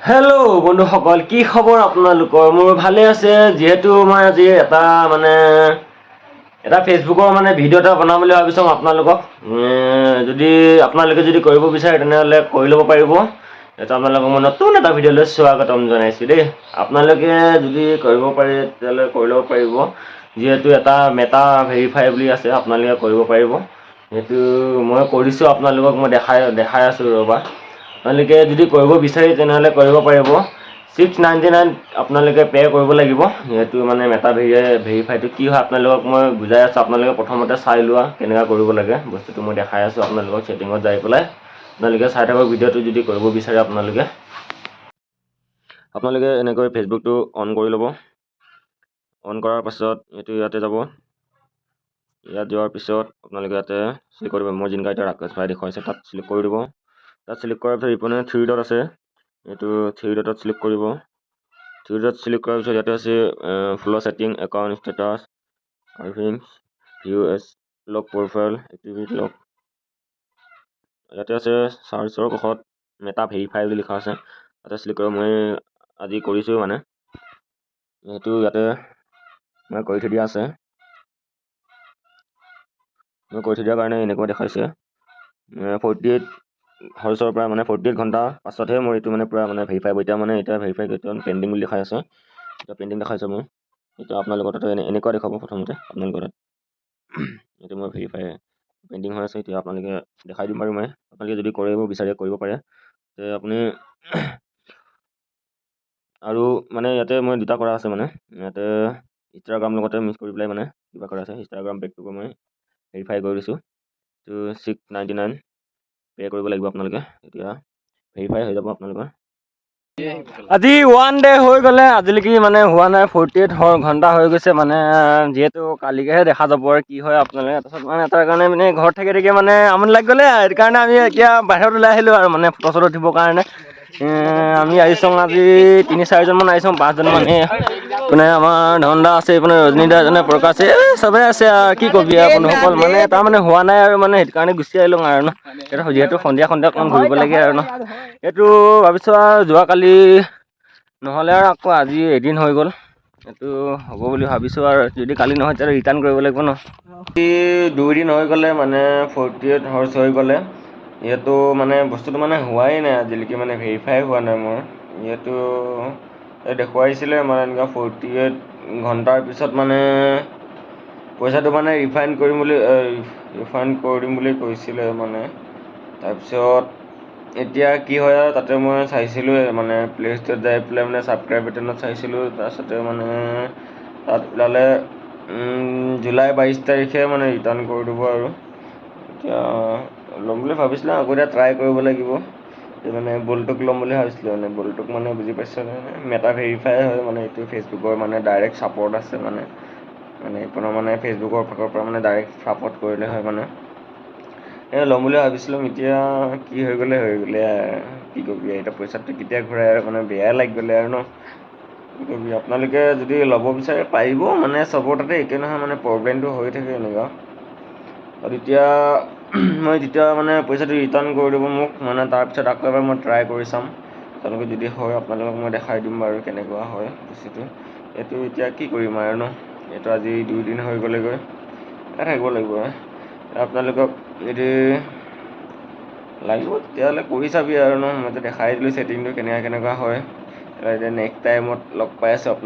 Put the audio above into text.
Hello' বন্ধুসকল, কি খবৰ আপোনালোকৰ? মোৰ ভালে আছে। যিহেতু মই আজি এটা মানে এটা ফেচবুকৰ মানে ভিডিঅ' এটা বনাম বুলি ভাবিছোঁ আপোনালোকক। যদি আপোনালোকে যদি কৰিব বিচাৰে, তেনেহ'লে কৰি ল'ব পাৰিব। এইটো আপোনালোকক মই নতুন এটা ভিডিঅ'লৈ স্বাগতম জনাইছোঁ দেই। আপোনালোকে যদি কৰিব পাৰে, তেতিয়াহ'লে কৰি ল'ব পাৰিব। যিহেতু এটা মেটা ভেৰিফাই বুলি আছে, আপোনালোকে কৰিব পাৰিব। সেইটো মই কৰিছোঁ, আপোনালোকক মই দেখাই দেখাই আছোঁ, ৰ'বা। আপোনালোকে যদি কৰিব বিচাৰে, তেনেহ'লে কৰিব পাৰিব। 699 আপোনালোকে পে' কৰিব লাগিব। যিহেতু মানে মেটা ভেৰিফাইটো কি হয়, আপোনালোকক মই বুজাই আছোঁ। আপোনালোকে প্ৰথমতে চাই লোৱা কেনেকুৱা কৰিব লাগে বস্তুটো। মই দেখাই আছোঁ আপোনালোকক ছেটিঙত যাই পেলাই। আপোনালোকে চাই থাকক ভিডিঅ'টো যদি কৰিব বিচাৰে। আপোনালোকে এনেকৈ ফেচবুকটো অন কৰি ল'ব। অন কৰাৰ পাছত এইটো ইয়াতে যাব। ইয়াত যোৱাৰ পিছত আপোনালোকে ইয়াতে চিলেক্ট কৰিব। মই যেনেকুৱা এতিয়া ৰাকেশ ভাই দেখুৱাইছে, তাত চিলেক্ট কৰি দিব। তাত চিলেক্ট কৰাৰ পিছত ইপিনে থ্ৰী ডট আছে, এইটো থ্ৰী ডটত চিলেক্ট কৰিব। থ্ৰী ডট চিলেক্ট কৰাৰ পিছত ইয়াতে আছে follow setting, account status, archives, view as, lock profile, activity lock। ইয়াতে আছে চাৰ্চৰ কাষত মেটা ভেৰিফাই বুলি লিখা আছে, তাতে চিলেক্ট কৰিব। মই আজি কৰিছোঁ, মানে সেইটো ইয়াতে মই কৰি থৈ দিয়া আছে। মই কৰি থৈ দিয়াৰ কাৰণে এনেকুৱা দেখাইছে। 48 হাৱাৰ্ছৰ পৰা মানে 48 ঘণ্টা পাছতহে মোৰ এইটো মানে পূৰা মানে ভেৰিফাই হ'ব। এতিয়া মানে এতিয়া ভেৰিফাই পেণ্ডিং বুলি দেখাই আছে। এতিয়া পেণ্ডিং দেখাইছে মোৰ। এতিয়া আপোনালোকৰ তাতে এনেকুৱা দেখাব প্ৰথমতে আপোনালোকৰ তাত। এইটো মই ভেৰিফাই পেণ্ডিং হৈ আছে। এতিয়া আপোনালোকে দেখাই দিম বাৰু মই। আপোনালোকে যদি কৰিব বিচাৰে, কৰিব পাৰে। তে আপুনি আৰু মানে ইয়াতে মই দুটা কৰা আছে, মানে ইয়াতে ইনষ্টাগ্ৰাম লগতে মিক্স কৰি পেলাই মানে কিবা কৰা আছে। ইনষ্টাগ্ৰাম পেজটোকো মই ভেৰিফাই কৰি দিছোঁ। এইটো 699 পে' কৰিব লাগিব আপোনালোকে, এতিয়া ভেৰিফাই হৈ যাব আপোনালোকৰ। আজি ওৱান ডে হৈ গ'লে, আজিলৈকে মানে হোৱা নাই। 48 ঘণ্টা হৈ গৈছে মানে। যিহেতু কালিকেহে দেখা যাব আৰু কি হয় আপোনালোকে। তাৰপিছত মানে তাৰ কাৰণে মানে ঘৰত থাকি থাকি মানে আমনি লাগি গ'লে। সেইটো কাৰণে আমি এতিয়া বাহিৰত ওলাই আহিলোঁ আৰু মানে ফটো চটো উঠিবৰ কাৰণে। আমি আহিছোঁ আজি তিনি চাৰিজনমান আহিছোঁ, পাঁচজনমান। এইপিনে আমাৰ ধনদা আছে, এইপিনে ৰজনীদা এজনে, প্ৰকাশ আছে, এই চবেই আছে আৰু কি কবি আৰু বন্ধুসকল। মানে তাৰমানে হোৱা নাই আৰু মানে সেইটো কাৰণে গুচি আহিলোঁ আৰু ন। এতিয়া যিহেতু সন্ধিয়া সন্ধিয়া অকণমান ঘূৰিব লাগে আৰু ন। এইটো ভাবিছোঁ আৰু যোৱাকালি নহ'লে আৰু আকৌ আজি এদিন হৈ গ'ল, এইটো হ'ব বুলি ভাবিছোঁ। আৰু যদি কালি নহয়, তেতিয়াহ'লে ৰিটাৰ্ণ কৰিব লাগিব ন। 2 দিন হৈ গ'লে, মানে 48 হাৱাৰ্ছ হৈ গ'লে। যিহেতু মানে বস্তুটো মানে হোৱাই নাই আজিলৈকে, মানে ভেৰিফাই হোৱা নাই মোৰ। যিহেতু এই দেখুৱাইছিলে মানে এনেকুৱা 48 ঘণ্টাৰ পিছত মানে পইচাটো মানে ৰিফাণ্ড কৰিম বুলি, ৰিফাণ্ড কৰি দিম বুলি কৈছিলে মানে। তাৰপিছত এতিয়া কি হয় আৰু তাতে মই চাইছিলোঁ, মানে প্লে' ষ্ট'ৰত যাই পেলাই মানে ছাবস্ক্ৰাইব বাটনত চাইছিলোঁ। তাৰপিছতে মানে তাত ওলালে জুলাই 22 তাৰিখে মানে ৰিটাৰ্ণ কৰি দিব। আৰু এতিয়া ল'ম বুলি ভাবিছিলোঁ, আকৌ এতিয়া ট্ৰাই কৰিব লাগিব। মানে বল্টুক ল'ম বুলি ভাবিছিলোঁ। মানে বল্টুক মানে বুজি পাইছে, মানে মেটা ভেৰিফাই হয়। মানে এইটো ফেচবুকৰ মানে ডাইৰেক্ট ছাপৰ্ট আছে। মানে মানে এইপিনৰ মানে ফেচবুকৰ ফালৰ পৰা মানে ডাইৰেক্ট ছাপৰ্ট কৰিলে হয়। মানে এই ল'ম বুলি ভাবিছিলোঁ। এতিয়া কি হৈ গ'লে হৈ গ'লে আৰু কি কবি। এতিয়া পইচাটো কেতিয়া ঘূৰাই আৰু মানে বেয়াই লাগি গ'লে আৰু ন, কি কবি। আপোনালোকে যদি ল'ব বিচাৰে, পাৰিব। মানে চবৰ তাতে একে নহয়, মানে প্ৰব্লেমটো হৈ থাকে এনেকুৱা। আৰু তেতিয়া মই যেতিয়া মানে পইচাটো ৰিটাৰ্ণ কৰি দিব মোক, মানে তাৰপিছত আকৌ এবাৰ মই ট্ৰাই কৰি চাম। তেওঁলোকে যদি হয়, আপোনালোকক মই দেখাই দিম বাৰু কেনেকুৱা হয় বস্তুটো। এইটো এতিয়া কি কৰিম আৰু ন। এইটো আজি 2 দিন হৈ গ'লেগৈ, থাকিব লাগিব। আপোনালোকক যদি লাগিব, তেতিয়াহ'লে কৰি চাবি আৰু ন। মইতো দেখাই দিলোঁ ছেটিংটো কেনেকুৱা কেনেকুৱা হয়। এতিয়া নেক্সট টাইমত লগ পাই আছোঁ আপোনাক।